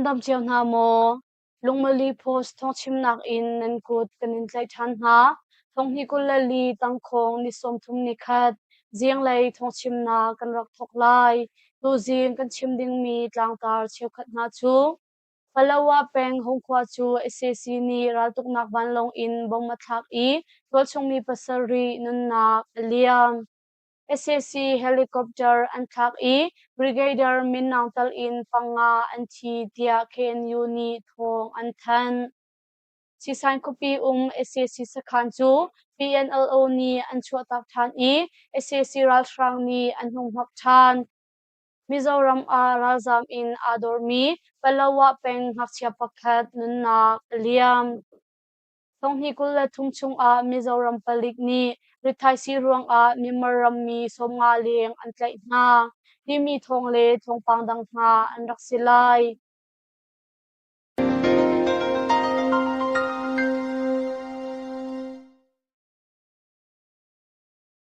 Nan dam cio hna maw? Lungmali Post thawngchimnak in nan kut kan in tlaih ṭhan hna. Thonghnih 24 tangkhawng ni 31 zinglei thawngchimnak kan rak thawk lai. Tuzing kan chim dingmi tlangtar cheukhat hna cu Palawa peng Hongkhua cu sac nih raltuknak vanlawng in bom a thlak i tualchung mi pasarih nunnak a liam. Sac helicopter an thlak i Brigadier Min Naung tal in panga an thi tiah KNU nih thawng an thanh. Sisain khuapi um sac sakhan cu PNLO nih an chuahtak ṭhan i sac ralhrang nih an hung hmak ṭhan. Mizoram ah ralzaam in aa dormi Palawa peng ngakchia pakhat nunnak a liam. Thonghnih 23 chungah Mizoram palik nih rithaisii ruangah Myanmar rammi 50 leng an tlaih hna, timi thawng le thawngpang dang hna an rak si lai.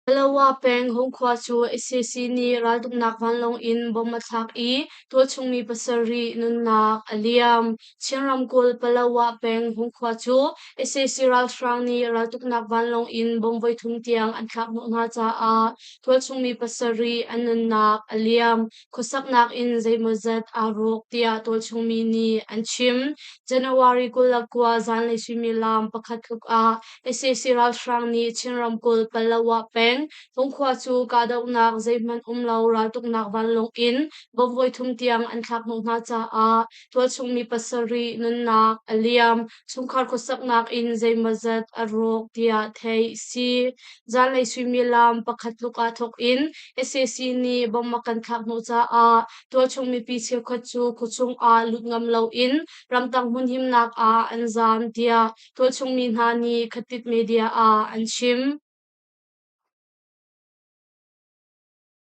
Palawa peng Hungkhua cu sac nih raltuknak vanlawng in bomb a thlak i tualchung mi pasarih nunnak a liam. Chin ramkulh Palawa peng Hungkhua cu sac ralhrang nih raltuknak vanlawng in bomb voithum tiang an thlak hnawh hna caah tualchung mi pasarih an nunnak a liam. Khuasaknak in zeimawzat aa rawk tiah tualchung mi nih an chim. January 29 zanlei suimilam pakhat tluk ah sac ralhrang nih Chin ramkulh Palawa peng Hungkhua cu kahdohnak zeihmanh um lo raltuknak vanlawng in bomb voithum tiang an thlak hnawh hna caah tualchung mi pasarih nunnak a liam. Chungkhar khuasaknak in zeimawzat a rawk tiah theih a si. Zanlei suimilam pakhat tluk ah thawk in sac nih bomb a kan thlak hnawh caah tualchung mipi cheukhat cu khuachung ah lut ngam loin ramtang hmunhimnak ah an zaam tiah tualchung mi hna nih Khatit media ah an chim.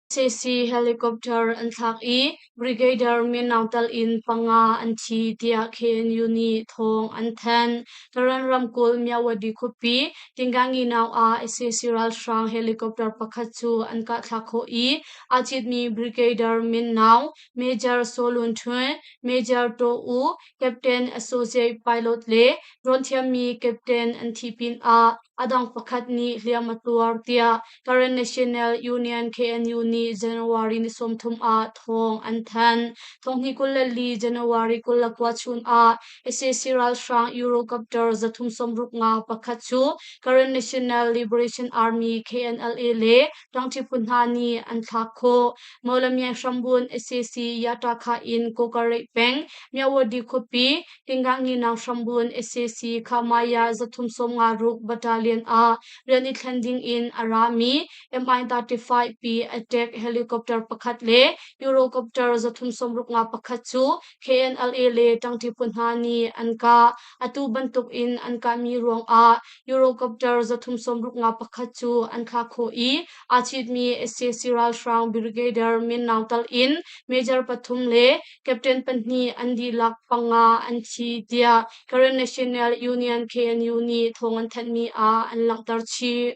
Sac helicopter an thlak i Brigadier Min Aung tal in panga an thi tiah KNU nih thawng an thanh. Karen ramkulh Myawaddy khuapi Tinganginau ah sac ralhrang helicopter pakhat cu an kahthlak khawh i aa citmi Brigadier Min Naung, Major Saw Lun Htun, Major Taw U, Captain Associate Pilot le drone thiammi Captain an thih pinah a dang pakhat nih hliam a tuar tiah Karen National Union KNU nih January ni 30 ah thawng an thanh. Thonghnih 24 January 29 chun ah sac ralhrang Eurocopter 365 pakhat cu Karen National Liberation Army KNLA le ṭangṭi phu hna nih an thlak khawh. Mawlamyine hrambun sac Yatakha in Kawkareih peng Myawaddy khuapi Tinganginang hrambun sac Khamaya 356 Battalion ah rian i thlen ding in a rami Mi-35P attack helicopter pakhat le Eurocopter 361 pakhat cu KNLA le ṭangṭi phu hna nih an kah. Atu bantuk in an kahmi ruangah Eurocopter 361 cu an thlak khawh i aa citmi sac ralhrang Brigadier Min Naung tal in Major pathum le Captain pahnih an dihlak panga an thi tiah Karen National Union KNU nih thawng an thanhmi ah an langhter chih.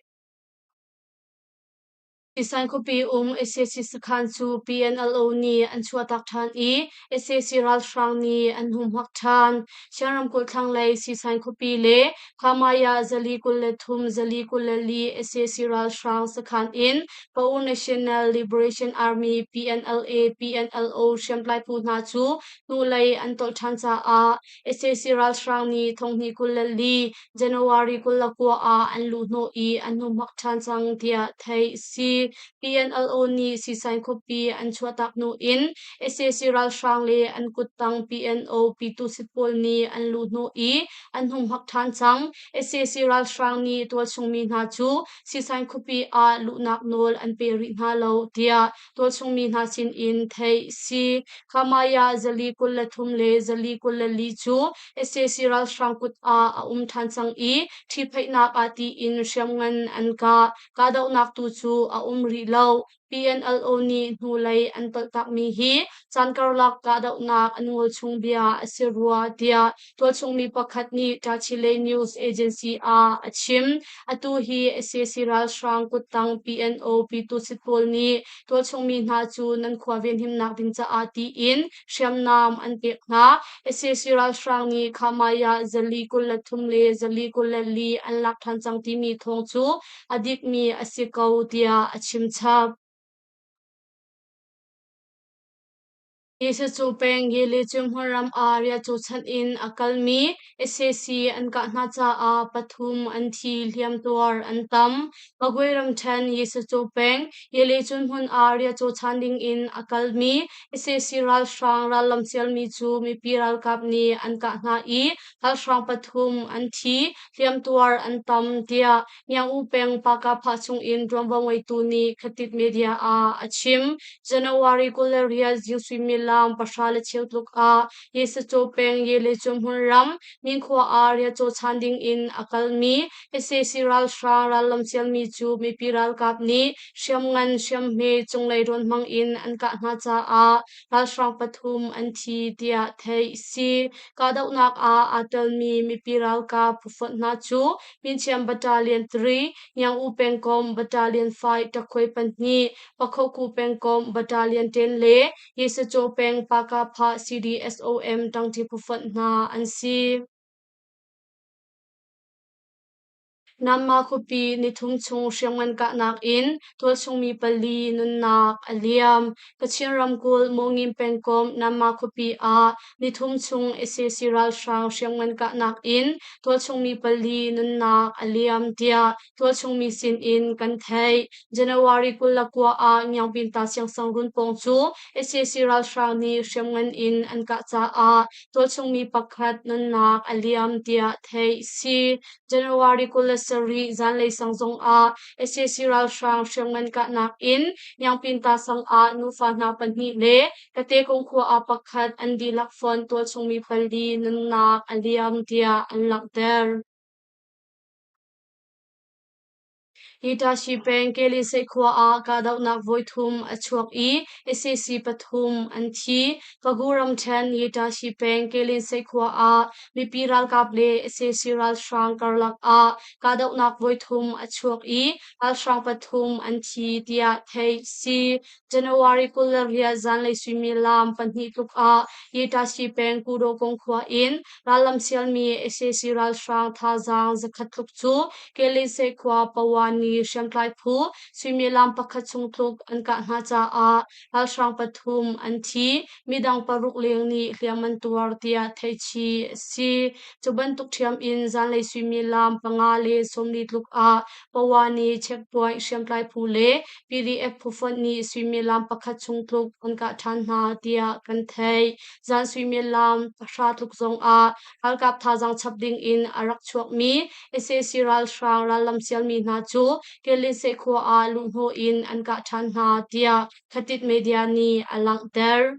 Isan khuapi um sac sakhan cu PNLO nih an chuahtak ṭhan i sac ralhrang nih an humhak ṭhan. Chin ramkulh thlanglei Sisain khuapi le Khamaya zali 23 zali 24 sac ralhrang sakhan in Pao National Liberation Army PNLA PNLO hriamtlai phu hna cu hnulei an tolh ṭhan caah sac ralhrang nih thonghnih 24 January 29 ah an luhhnawh i an humhak ṭhan cang tiah theih a si. PNLO nih Sisain khuapi an chuahtak hnu in sac ralhrang le an kuttang PNO Pyitusit pawl nih an luhhnawh i an humhak ṭhan cang. Sac ralhrang nih tualchung mi hna cu Sisain khuapi ah luhnak nawl an pe rih hna lo tiah tualchung mi hna sinin theih a si. Khamaya zali 23 le zali 24 cu sac ralhrang kut ah a um ṭhan cang i ṭhiphaihnak ah tiin hriamngan an kah. Kahdohnak tu cu a um rih lo. PNLO nih hnulei an tolhtakmi hi caan karlak kahdohnak an ngol chung bia a si rua tiah tualchung mi pakhat nih Tachileik News Agency ah a chim. Atu hi sac ralhrang kuttang PNO Pyitusit pawl nih tualchung mi hna cu nan khua venhimnak ding caah tiin hriamnam an pek hna. Sac ralhrang nih Khamaya zali 23 le zali 24 an lak ṭhan cang timi thawng cu a dikmi a si ko tiah a chim chap. Jesuh peng Gillicum hmunram ah riahcaw chanh in a kalmi sac an kah hna caah pathum an thi, hliamtuar an tam. Magwe ramṭhen Jesuh peng Gillicum hmun ah riahcaw chan dingin a kalmi sac ralhrang rallam sialmi cu mipi ralkap nih an kah hna i ralhrang pathum an thi, hliamtuar an tam tiah Ngiang-U peng Pakapha chungin ṭuanvo ngeitu nih Khatit Media ah a chim. January 28 zing suimilam 10:15 tluk ah Yesacaw peng Yelecung hmunram Minkhua ah riahcaw chan dingin a kalmi sac ralhrang rallam sialmi cu mipi ralkap nih hriamngan hriamhme cunglei rawn hmang in an kah hna caah ralhrang pathum an thi tiah theih a si. Kahdohnak ah aa telmi mipi ralkap phufonh hna cu Minchiam Battalion 3, Ngiang-U pengkomh Battalion 5 ṭakhuai pahnih, Pakhoku pengkomh Battalion 10 le Yesacaw peng Pakapha CDSOM ṭangṭi phufonh hna an si. Namma khuapi nithum chung hriamngan kahnak in tualchungmi pali nunnak a liam. Kachin ramkulh Mawngin pengkomh Namma khuapi ah nithum chung sac ralhrang hriamngan kahnak in tualchungmi pali nunnak a liam tiah tualchungmi sinin kan theih. January 29 ah Ngiangpinta siangsangrun pawng cu sac ralhrang nih hriamngan in an kah caah tualchungmi pakhat nunnak a liam tiah theih a si. January 27 zanlei sang zongah sac ralhrang hriamngan kahnak in Ngiangpinta sang ah nufa hna pahnih le Katekung khua ah pakhat an dihlak fonh tualchungmi pali nunnak a liam tiah an langhter. Hitachi peng Kelisei khua ah kahdohnak voithum a chuak i sac pathum an thi. Pagu ramṭhen Hitachi peng Kelinsei khua ah mipi ralkap le sac ralhrang karlak ah kahdohnak voithum a chuak i ralhrang pathum an thi tiah theih a si. January 28 zanlei suimilam 2 tluk ah Hitachi peng Kudawkong khua in rallam sialmi sac ralhrang thazaang 100 tluk cu Kelese khua Pawani hriamtlai phu suimilam pakhat chung tluk an kah hna caah ralhrang pathum an thi, midang paruk leng nih hliam an tuar tiah theihchih a si. Cu bantuk ṭhiam in zanlei suimilam 5:40 tluk ah Pawani checkpoint hriamtlai phu le PDF phufonh nih suimilam pakhat chung tluk an kah ṭhan hna tiah kan theih. Zan suimilam 10 tluk zongah ralkap thazaang chap dingin a rak chuakmi sac ralhrang rallam sialmi hna cu Kelinseh khua ah luhhnawh in an kah ṭhan hna tiah Khatit Media nih a langhter.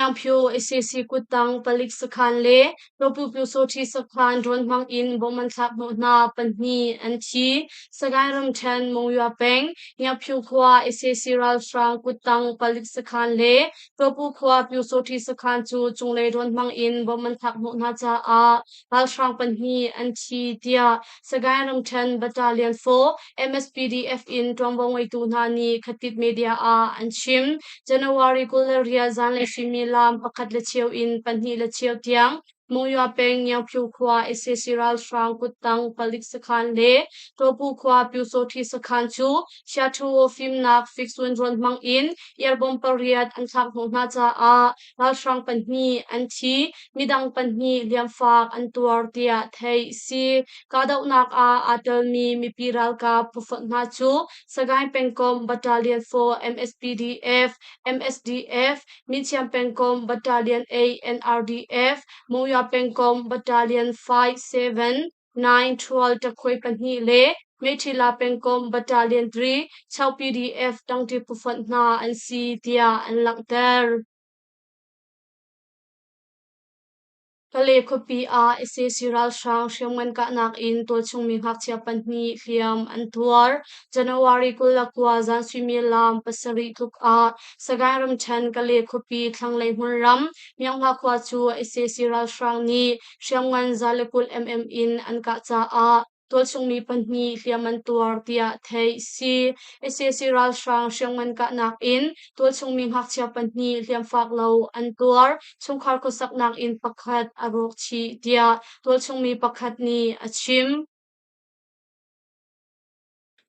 Phyo sac kuttang palik sakhan le Rawpupyusawṭhi sakhan rawn hmang in bomb an thlak hnawh hna pahnih an thi. Sagaing ramṭhen Monywa peng Ngiaphyu khua sac ralhrang kuttang palik sakhan le Rawpu khua Pyusawṭhi sakhan cu cunglei rawn hmang in bomb an thlak hnawh hna caah ralhrang pahnih an thi tiah Sagaing ramṭhen Battalion 4 MSPDF in ṭuanvo ngeitu hna nih Khatit Media ah an chim. January 28 zanlei suimilam 1:15 in 2:15 tiang Monywa peng Ngiangphyu khua sac ralhrang kuttang palik sakhan le Topu khua Pyusawṭhi sakhan cu Chiathuo fimnak fiksun rawn hmang in air-bomb pariat an thlak hnawh hna caah ralhrang pahnih an thi, midang pahnih hliamfak an tuar tiah theih a si. Kahdohnak ah aa telmi mipi ralkap phufonh hna cu Sagaing pengkomh Battalion 4 MSPDF, MSDF, Minchiam pengkomh Battalion 8 NRDF, Monywa pengkomh Battalion 5, 7, 9, 12 ṭakhuai pahnih le Meiṭhila pengkomh Battalion 3, Chau PDF ṭangṭi phufonh hna an si tiah an langhter. Kale khuapi ah sac ralhrang hriamngan kahnak in tualchungmi ngakchia pahnih hliam an tuar. January 29 zan suimilam 7 tluk ah Sagaing ramṭhen Kale khuapi thlanglei hmunram Myanghla khua cu sac ralhrang nih hriamngan 120 mm in an kah caah tualchungmi pahnih hliam an tuar tiah theih si. Sac ralhrang hriamngan kahnak in tualchungmi ngakchia pahnih hliamfak lo an tuar. Chungkhar khuasaknak inn pakhat a rawk chih tiah tualchungmi pakhat nih a chim.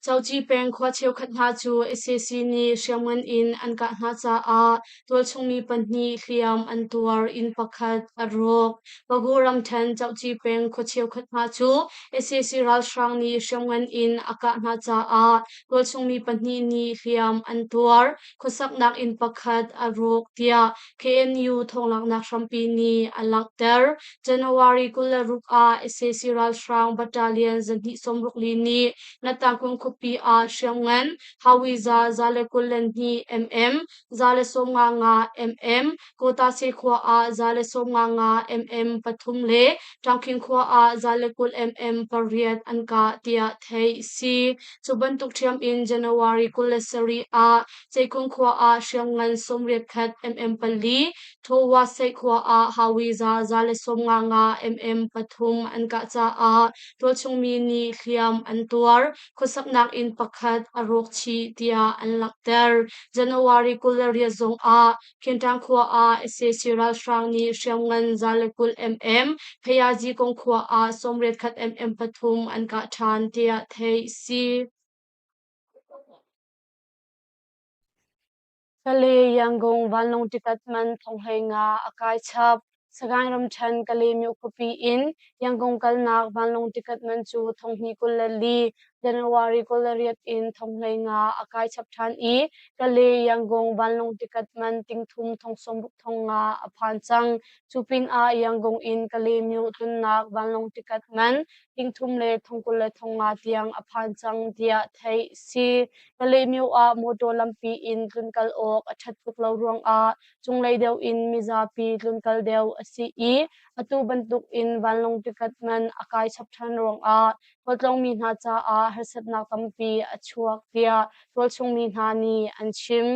Coci peng khua cheukhat hna cu sac nih hriamngan in an kah hna caah tualchungmi pahnih hliam an tuar, inn pakhat a rawk. Pagu ramṭhen Coci peng khua cheukhat hna cu sac ralhrang nih hriamngan in a kah hna caah tualchungmi pahnih nih hliam an tuar, khuasaknak inn pakhat a rawk tiah KNU thawnglaknak hrampi nih a langhter. January 26 ah sac ralhrang battalion 264 nih Natangkung khuapi ah hriamngan Hawiza 122 mm, 155 mm, Kawtase khua ah 155 mm pathum le Ṭangkhing khua ah 120 mm pariat an kah tiah theih a si. Cu bantuk ṭhiam in January 27 ah Ceikung khua ah hriamngan 81 mm pali, Thawwaseih khua ah Hawiza 155 mm pathum an kah caah tualchung mi nih hliam an tuar. Khuasaknak inn pakhat a rawk chih tiah an langhter. January 28 zong ah Khinṭang khua ah sac ralhrang nih hriamngan 120 mm, Phayazi kong khua ah 81 mm pathum an kah ṭhan tiah theih a si. Kale Yangon vanlawng tikat man thonghlei nga a kai chap. Sagaing ramṭhen Kalaymyo khuapi in Yangon kalnak vanlawng tikat man cu 2024 January 28 in 15,000 a kai chap ṭhan i Kale Yangon vanlawng tikat man 3,000 60,000 a phan cang. Cu pinah Yangon in Kalaymyo tlunnak vanlawng tikat man 3,000 le 20,000 tiang a phan cang tiah theih a si. Kalaymyo ah mawṭaw lampi in tlunkal awk a ṭhat tuk lo ruangah cunglei deuh in mizapi tlunkal deuh a si i atu bantuk in vanlawng tikat man a kai chap ṭhan ruangah khualtlawngmi hna caah harsatnak tampi a chuak tiah tualchungmi hna nih an chim.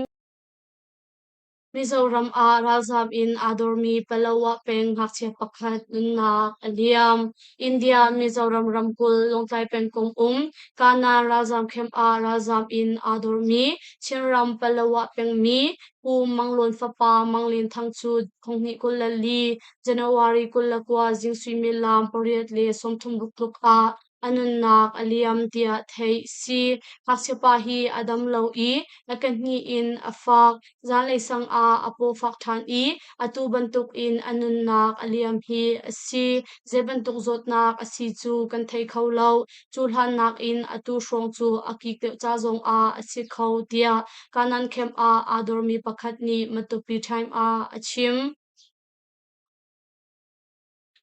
Mizoram ah ralzaam in aa dormi Palawa peng ngakchia pakhat nunnak a liam. India Mizoram ramkulh Lawngtlai pengkomh um Kana ralzaam camp ah ralzaam in aa dormi Chinram Palawa pengmi Pu Mang Lawn fapa Mang Lin Thang cu 2024 January 29 zing suimilam 8:36 tluk ah a nunnak a liam tiah theih a si. Ngakchiapa hi a dam lo i a kehnih in a fak. Zanlei sang ah a paw fak ṭhan i atu bantukin a nunnak a liam hi a si. Zei bantuk zawtnak a si cu kan thei kho lo. Cu hlan nakin atu hrawng cu a kik deuh ca zongah a si kho tiah Kanan camp ah aa dormi pakhat nih Matupi Time ah a chim.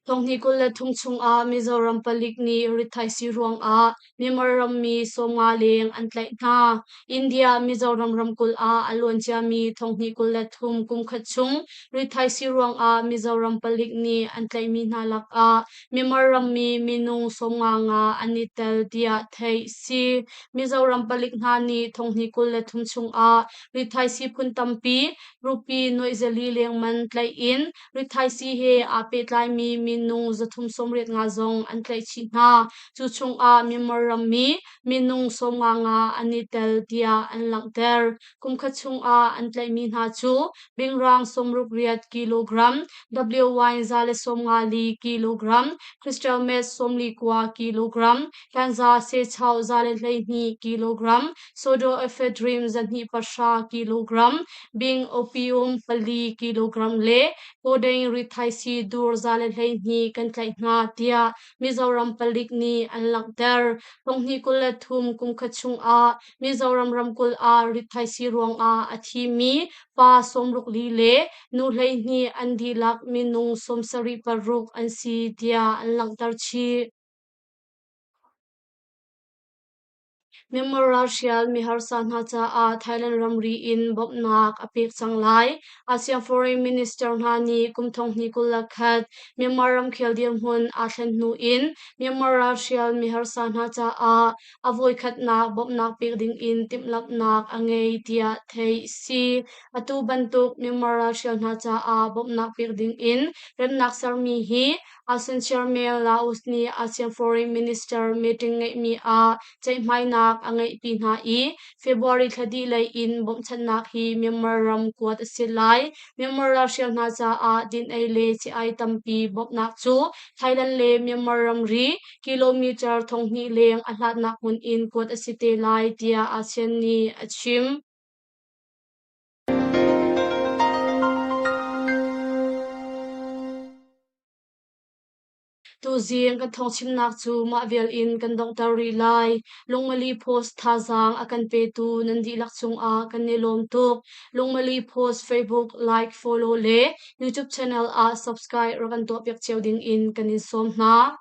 2023 chungah Mizoram palik nih rithaisii ruangah Myanmar rammi 50 leng an tlaih hna. India Mizoram ramkulh ah a luanciami 2023 kumkhat chung rithaisii ruangah Mizoram palik nih an tlaihmi hna lakah Myanmar rammi minung 55 an i tel tiah theih a si. Mizoram palik hna nih 2023 chungah rithaisii phun tampi rupee nuai zali lengman tlaih in rithaisii he aa pehtlaimi minung 385 zong an tlaih chih hna. Cu chungah Myanmar rammi minung 55 an i tel tiah an langhter. Kumkhat chungah an tlaihmi hna cu bingrang 68 kilogram, WY 154 kilogram, crystal meth 49 kilogram, kanza sechau 112 kilogram, pseudoephedrine 210 kilogram, bing opium 4 kilogram le codeine rithaisii dur 112 kan tlaih hna tiah Mizoram palik nih an langhter. 2023 kumkhat chungah Mizoram ramkulh ah rithaisii ruangah a thimi pa 64 le nu 12 an dihlak minung 76 an si tiah an langhter chih. Myanmar ralhrial miharsa hna caah Thailand ramri in bawmhnak a pek cang lai. ASEAN Foreign Minister hna nih kum 2021 Myanmar ramkhel dirhmun aa thlen hnu in Myanmar ralhrial miharsa hna caah a voikhatnak bawmhnak pek ding in timhlamhnak a ngei tiah theih a si. Atu bantuk Myanmar ralhrial hna caah bawmhnak pek ding in remnak sermi hi ASEAN Chairman Laos nih ASEAN Foreign Minister meeting ngeihmi ah ceihmainak a ngeihpi hna i February thla dih lei in bawmhchanhnak hi Myanmar ram kuat a si lai. Myanmar ralhrial hna caah din-ei le ci-ai tampi bawmhnak cu Thailand le Myanmar ramri kilometer 2000 leng a hlatnak hmun in kuat a si te lai tiah ASEAN nih a chim. Tuzing kan thawngchimnak cu mah vial in kan donghter rih lai. Lungmali Post thazaang a kan petu nan dihlak cungah kan i lawm tuk. Lungmali Post Facebook like, follow le YouTube channel ah subscribe rak kan tuahpiak cio ding in kan in sawm hna.